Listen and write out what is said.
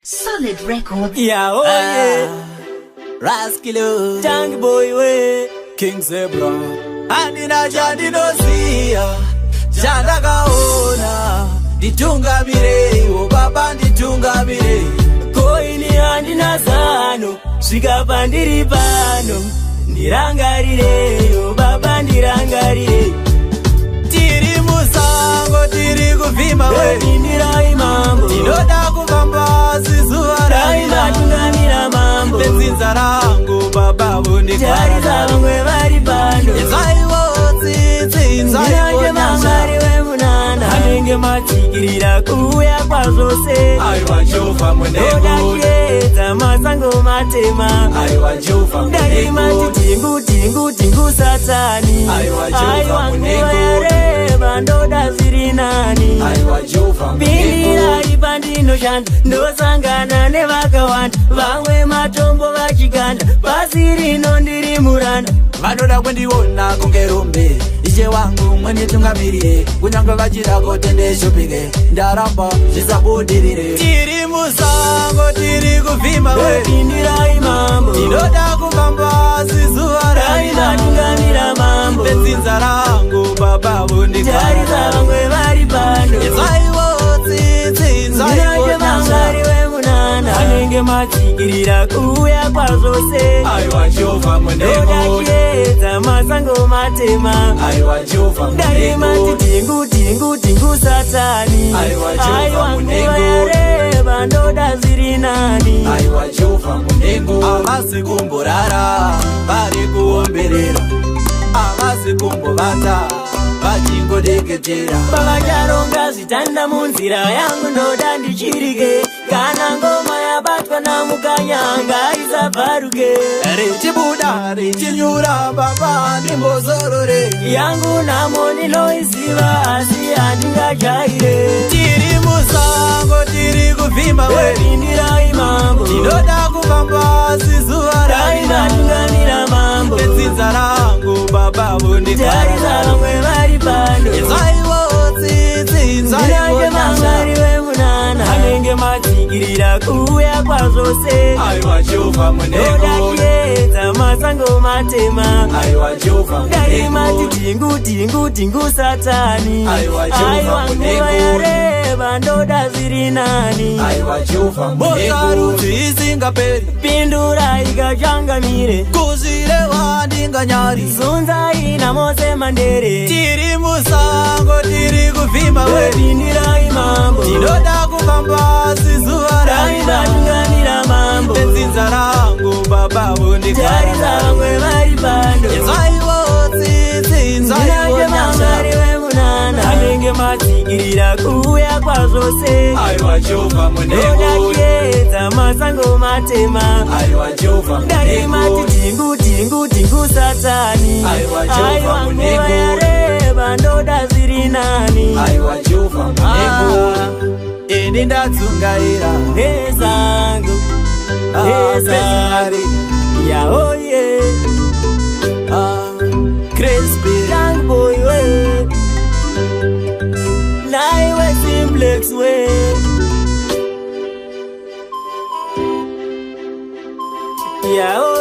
Solid Records. Yeah, oh yeah. Raskilo Tank boy we. King Zebra handina chandinoziya chandakaona nditungamireiwo baba nditungamirei. Koini handina zano, svika pandiri pano. Ndirangarireyo baba, ndirangarire. Tiri musango, tiri kuvhima we. Pindirai mambo. Tinoda kufamba asi zuva Dai ravira. vatungamira mambo. Vedzinza rangu baba Tarisa vondikwarara. vamwe vari pano. Inzwaiwo tsitsi, inzwaiwo Ndinange nyasha. mamwari wemunana anenge matsikirira kuuya kwazvose. Aiwa Jehovha Ndoda munengoni. chiedza masango matema. Aiwa Jehovha Ndaimati munengoni. tingu tingu tingu satani. Aiwa, Jehovha Aiwa nguva munengo. yareba, ndoda zviri nani. Aiwa Jehovha munengoni. Pindirai pandinoshanda, ndosangana nevakawanda, vamwe matombo vachiganda, pasi rino ndiri muranda. Vanoda kundiona kunge rombe, ishe wangu munditungamirire, kunyange vachida kuti ndishupike, ndaramba, zvisabudirire. Tiri musango, tiri kuvhima we. Pindirai mambo. Tinoda kufamba asi zuva Dai ravira. vatungamira mambo. Vedzinza rangu baba Tarisa vondikwarara. vamwe vari pano. Inzwaiwo tsitsi, inzwaiwo Ndinange nyasha. mamwari wemunana anenge matsikirira kuuya kwazvose. Aiwa Jehovha Ndoda munengoni. chiedza masango matema. Aiwa Jehovha Ndaimati munengoni. tingu tingu tingu satani. Aiwa, Jehovha Aiwa nguva munengo. yareba, ndoda zviri nani. Aiwa Jehovha munengo. Havasi kumborara, vari kuomberera, havasi kumbovata, vachingodeketera. Pavacharonga zvitanda munzira yangu, ndoda ndichirike. Kana ngoma yabatwa namukanyanga isabvaruke. Richibuda richinyura, baba ndimbozorore. Yangu namo ndinoiziva, asi handingajaire. Tiri musango, tiri kuvhima we. Pindirai mambo. Tinoda kufamba asi zuva Dai ravira. vatungamira mambo. Vedzinza rangu baba Tarisa vondikwarara. vamwe vari pano. Inzwaiwo tsitsi, inzwaiwo Ndinange nyasha. mamwari wemunana anenge matsikirira kuuya kwazvose. Aiwa Jehovha Ndoda munengoni. chiedza masango matema. Aiwa Jehovha Ndaimati munengoni. tingu tingu tingu satani. Aiwa, Jehovha Aiwa nguva munengo. yareba, ndoda zviri nani. Aiwa Jehovha munengoni. Isingaperi. Pindurai kachangamire. Kuzvirewa ndinganyari. Zunzai namose mandere. Tiri musango, tiri kuvhima we. Pindirai mambo. Tinoda kufamba asi zuva Dai ravira. vatungamira mambo. Vedzinza rangu baba Tarisa vondikwarara. vamwe vari pano. Inzwaiwo tsitsi, inzwaiwo Ndinange nyasha. mamwari wemunana anenge matsikirira kuuya kwazvose. Aiwa Jehovha Ndoda munengoni. chiedza masango matema. Aiwa Jehovha Ndaimati munengoni. tingu tingu tingu satani. Aiwa, Jehovha Aiwa nguva munengo. yareba, ndoda zviri nani. Aiwa Jehovha munengoni. Ini ndadzungaira. Nezangu Personally. yaoye. Crispy. Young boy we, naiwe simplex we. Yeah.